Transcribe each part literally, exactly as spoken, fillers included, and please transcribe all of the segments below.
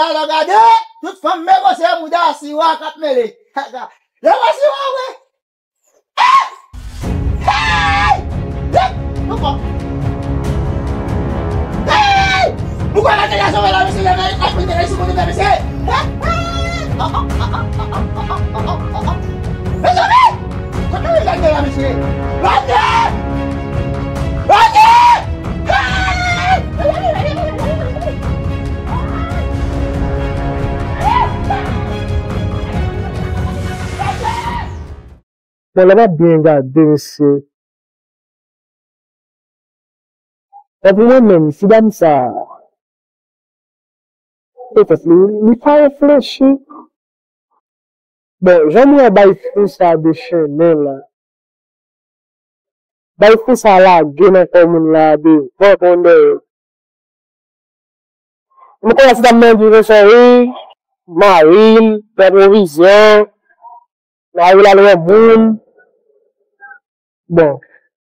Alò gade, tout fanm negosye bouda siwa k ap mele. Yo pa siwa vre. Hey! Hey! Hey! Nou fò. Hey! Nou kwè nan kèk sove la, mesye, leve, ak mete sou kote, mesye. Hey! Hey! Mesye, kote nou lage la, mesye? Lage! Lage! Hey! Bon, lè m ap byen gade, mesye, bon, pou mwen menm, ti dam sa a, petèt li, li pa reflechi. Bon, jan m wè bay fou sa a dechennen la, bay fou sa a lage nan kò moun la devan kon dèyè. M konnen se t ap mande yon kesyon, wi. Mari l, fè pwovizyon. Mari l al wè moun. Bon,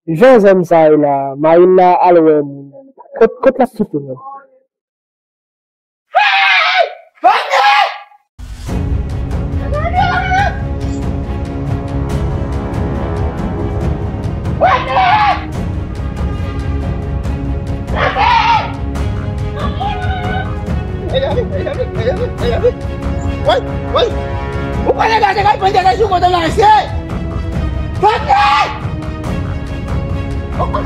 jan zòn sa ye la, mari l la al wè moun. Kot, kot l ap kite menm? Woy, woy. Ou pa nèg la te kay pran degaj sou kote la, mesye. Fòk li! Fòk li!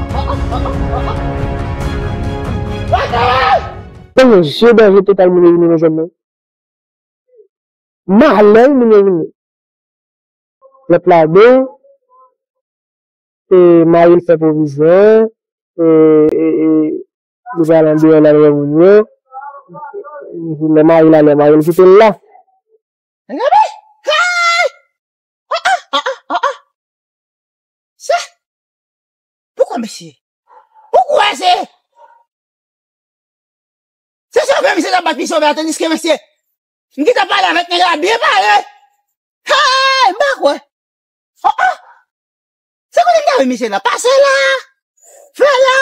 Danje, danje total moun yo vini nan zòn nan. Malè moun yo vini. Lòt la de, e, mari l fè pwovizyon, e, e, e, li pral andeyò l al wè moun yo. Lè mari l ale, mari l kite l la. Gade! Hey! Ah, ah, ah, ah, ah, ah! Se, poukwa mesye? Ou kwè se, se sove misye t ap bat pi sove a, tandiske mesye, m gentan pale avèk nèg la byen pale. Hey, m pa kwè. Oh, oh. Se kote m ta wè misye la? Pase la. Fè la.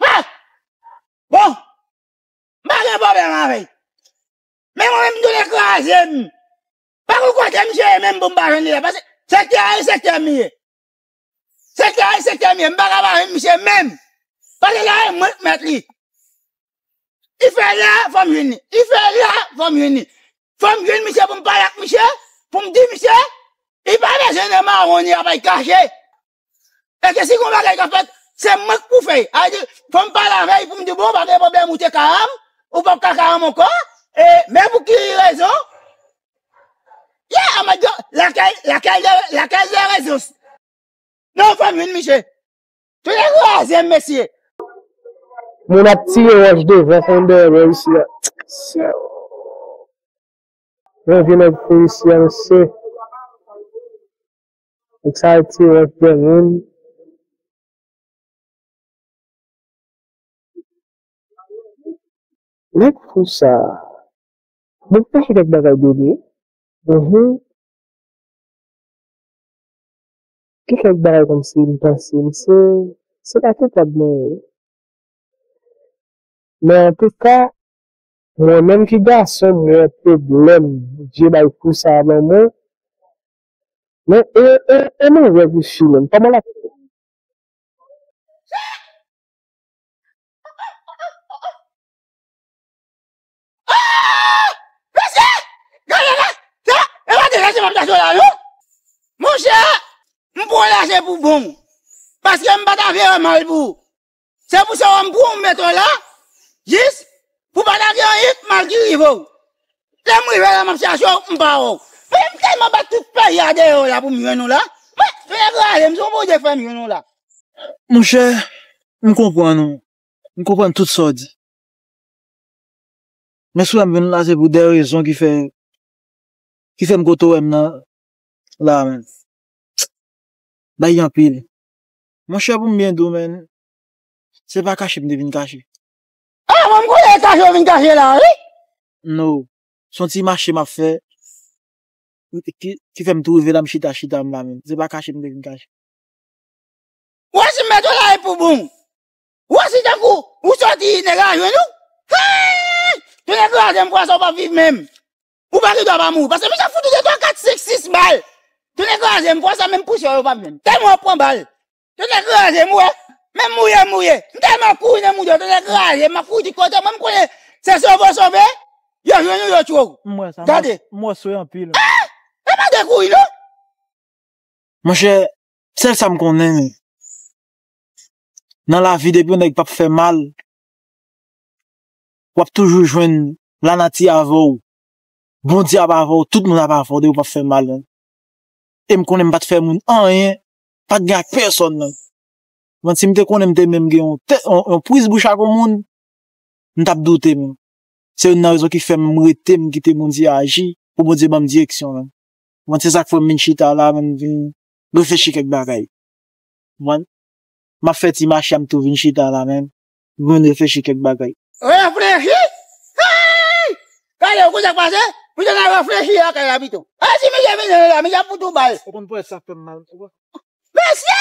Ah! Bon, m pa gen pwoblèm avè l. Men mwen menm, m tounen kraze m. Pa gon kote misye ye menm pou m pa jwenn li la. Paske sektè a, e sektè m ye. Sektè a, e sektè m ye. M pa ka pa jwenn misye menm. Paske la, e mwen k mèt li. Li fè la, fò m jwenn li. Li fè la, fò m jwenn li. Fò m jwenn misye pou m pale ak misye, pou m di misye, li pa bezwen nan mawon, li ap al kache. E ke si gon bagay k ap fèt, se mwen k pou fè. A di, fò m pale avè l pou m di, bon, pa gen pwoblèm, ou te ka a m, ou p ap ka ka a m ankò, e, men pou ki rezon? Yeah, I'm a jo-, laquelle, laquelle de, laquelle de raisons? Non, fò m jwenn misye. Tout e kraze m, mesye. Moun ap tire wòch devan, fon dèyè bò isi a. Yon vye nèg fou isi a, mesye. Nèg sa yo tire wòch dèyè moun. Nèg fou sa. Bon, m kache kèk bagay de li. Mhm. Gen kèk bagay kòmsi m panse m se, se pa koupab mwen ye. Men antouka, mwen menm ki gason, m wè pwoblèm Bondye bay fou sa a ban mwen. Men e, e, e mwen wè ki fimen. Kòman l ap Ah! Mesye! Gade la! Sa, e pa de lajan m ap chache w la, non! Monchè, m pran lajan pou bon. Paske m pa ta vle wè mal pou ou. Se pou sa m pran w, m mete w la, jis pou pa ta gen anyen mal ki rive w. Lè m rive la, m ap chache w, m pa wè w. Men m tèlman bat tout peyi a deyò la pou m jwenn ou la. Men, men, gade, m se yon Bondye k fè m jwenn ou la. Monchè, m konprann ou. M konprann tout sa w di. Men si w wè m vin la, se pou de rezon ki fè, ki fè m kote w wè m nan la, menn. Bay anpil. Monchè, pou m byen di w, menn, se pa kache m te vin kache. Ah, bon, m konnen e kache w vin kache la, wi. No. Se yon ti mache m ap fè ki, ki fè m tou rive la, m chita, chita m la menm. Se pa kache m te vin kache. Ou wè si m mete w la e pou bon. Ou wè si tankou ou sòti nèg la jwenn ou. Hey! Tounen kraze m, fwa sa w p ap viv menm. Ou pa gen dwa pa mouri. Paske misye ap fout ou de twa, kat, senk, sis bal. Tounen kraze m, fwa sa menm pousyon yo p ap jwenn. Tèlman w ap pran bal. Tounen kraze m, ou wè. Menm mouye, mouye. M tèlman kouri nan moun yo, tounen kraze m, m ap kouri tout kote. Mwen, m konnen se sove w sove, yo jwenn ou, yo tchwe w. M wè sa, m wè, gade, m wè sou anpil. Ah! E pa de kouri, non. Monchè, sèl sa m konnen, nan lavi, depi yon nèg p ap fè mal, w ap toujou jwenn lanati avè w, Bondye ap avè w, tout moun ap avè w, depi w p ap fè mal, menm. E m konnen m pa t fè moun anyen, pa t gen ak pèsòn, menm. Mwen, si m te konnen m te menm gen yon tè-, yon, yon priz bouch ak yon moun, m t ap doute, menm. Se youn nan rezon ki fè m rete, m kite Bondye aji, pou Bondye ban m direksyon, menm. Mwen, se sa k fè m vin chita la, menm, vin reflechi kèk bagay. Mwen, m ap fè ti mache a, m tou vin chita la, menm. M vin reflechi kèk bagay. Reflechi? Hey! Gade, ou konn sa k pase? Misye nan reflechi lakay la pito. A, si misye vin la, misye ap fout ou bal. Ou konn pwès sa fè m mal. Mesye!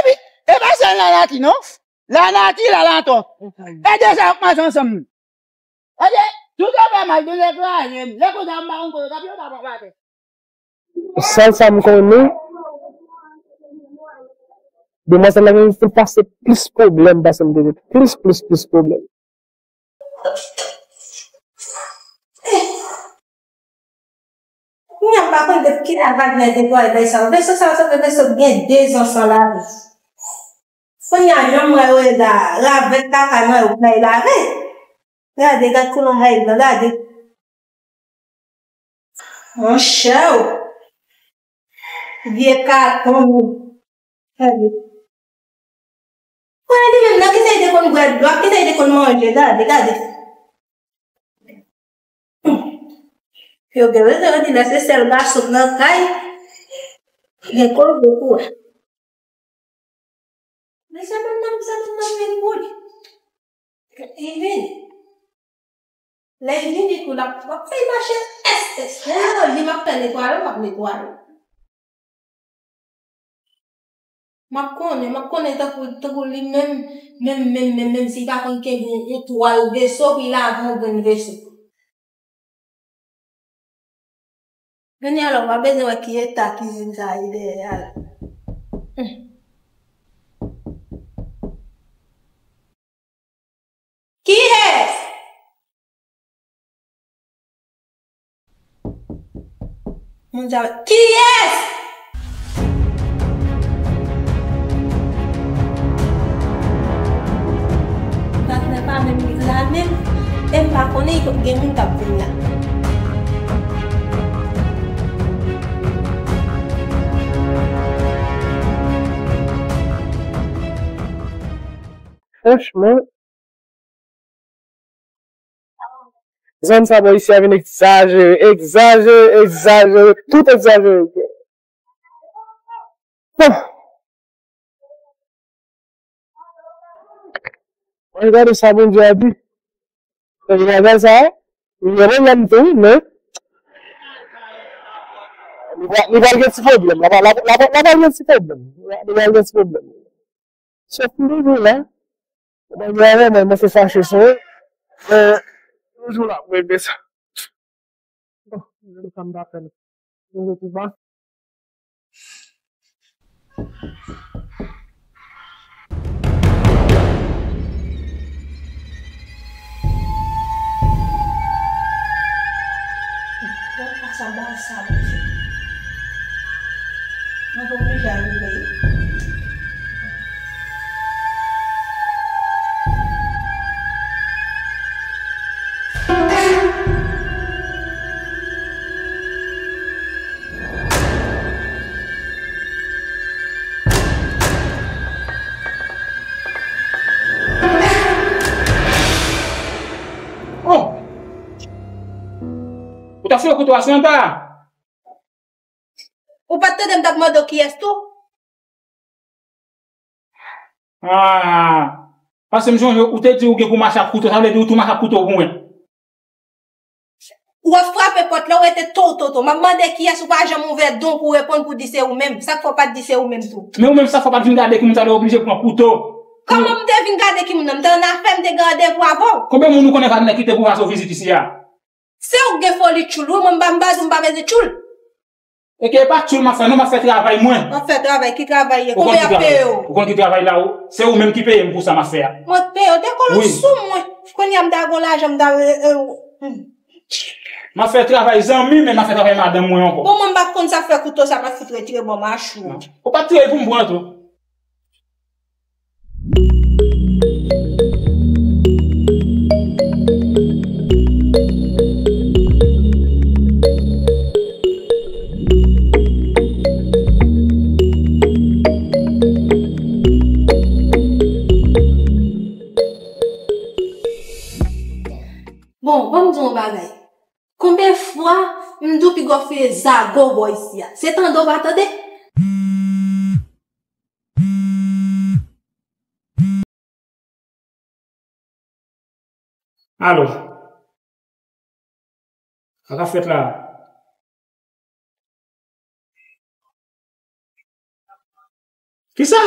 Epi, e pa sèl lanati, non. Lanati, lalaton. E de sa yo k mache ansanm. Gade, tout yo fè mal, tout yo kraze m. Lè konsa, m pa konn kote, gade yo ta pran atè. Sèl sa m konnen, demwazèl la gen pou l pase plis pwoblèm pase m te gen. Plis, plis, plis pwoblèm. Kounye a m pa konn de kilè Wagner te pwal bay sa yo. Veso sa yo sanble veso k gen de zan san lave. Kounye a jan m wè yo ye la, ravèt kaka nan yo k bay lave. Gade, gad koulon hay blan, gade. Monchè o. Vye katon. Gade. Wè li menm nan, kisa li te konn bwè dlo, kisa li te konn manje, gade, gade. Yo gen rezon, yo di lè se sèl gason k nan kay, gen koze pou wè. Men se moun nan, se moun nan vin pou li. Li vini. Lè li vini tou, l ap, l ap fè mache. Ès, ès, ès, li m ap fè netwaye, m ap netwaye. M ap konnen, m ap konnen tankou, tankou li menm, menm, menm, menm, menm si li pa konn kenbe yon, yon twal veso pou li lave yon grenn veso. Kounye a la, w pa bezwen wè ki eta kizin sa ye dèyè a la. Hmm. Kiyès? Moun sa, kiyès? Patnè pa menm la menm, e m pa konnen gen moun k ap vin la. Franchman, zòn sa bò isi a vin egzajere, egzajere, egzajere, tout egzajere. Bon. Mwen gade sa Bondye a di. Mwen gade sa, li gen pwoblèm tou, men li pral, li pral gen ti pwoblèm. L ap, l ap, l ap, l ap gen ti pwoblèm. Li pral gen ti pwoblèm. Sòf m toujou la. Mwen gen avè mwen, mwen se fache sou ou. Men, yon jou l ap regle sa. Bon, mwen gen sa m ta fè l. Mwen gen tou ba. Bon, pa sa, ba sa, Bondye. Mwen te oblije al ouvè. Oh! Ou ta foure kouto a sou yon ta? Ou pa t tande m t ap mande w kiyès tou? Ah, paske m sonje ou te di ou gen pou mache ak kouto, sa vle di ou tou mache ak kouto pou mwen. Ou ap frape pòt la, ou rete to, to, to. M ap mande kiyès, ou pa janm ouvè don pou w reponn, pou di se ou menm. Sa k fè w pa t di se ou menm tou? Men ou menm, sa k fè w pa t vin gade ki moun sa te oblije pran kouto? Kòman m te vin gade ki moun nan? M te annafè, m te gen randevou avè w. Konbyen moun ou konnen k ap kite pou pase w vizit isi a? Se ou k gen foli tchoul, wi, mwen m pa, m pa di m pa bezwen tchoul. E ke e pa tchoul m ap fè, non, m ap fè travay mwen. W ap fè travay, ki travay ye? Konbyen y ap peye w? Ou konn ki travay la, ou? Se ou menm ki peye m pou sa m ap fè a. Mwen peye w, te kolo sou mwen. Kounye a m ta gon lajan, m ta, e, e, hmm. M ap fè travay zanmi, men m ap fè travay madanm mwen ankò. Bon, mwen m pa konn sa fè kouto sa, m ap fout retire bò machou. Ou pa t tire l pou m pran tou. Bon, ban m di w yon bagay. Konbyen fwa m di w piga w fouye zago bò isi a? Se tande w pa tande? Alo. Sa k ap fèt la? Kisa?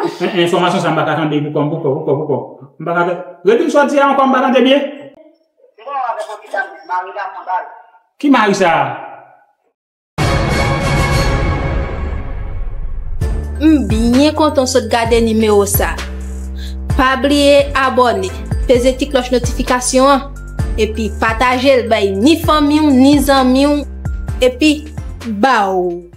En-, enfòmasyon sa m pa ka tande, poukò, poukò, poukò, poukò? M pa ka tande. Redi m sa w di a ankò, m pa tande byen. Ki mari sa a? M byen kontan w sot gade nimewo sa. Pa bliye abòne, peze ti klòch notifikasyon an, epi pataje l bay ni fanmi w, ni zanmi w, epi baw!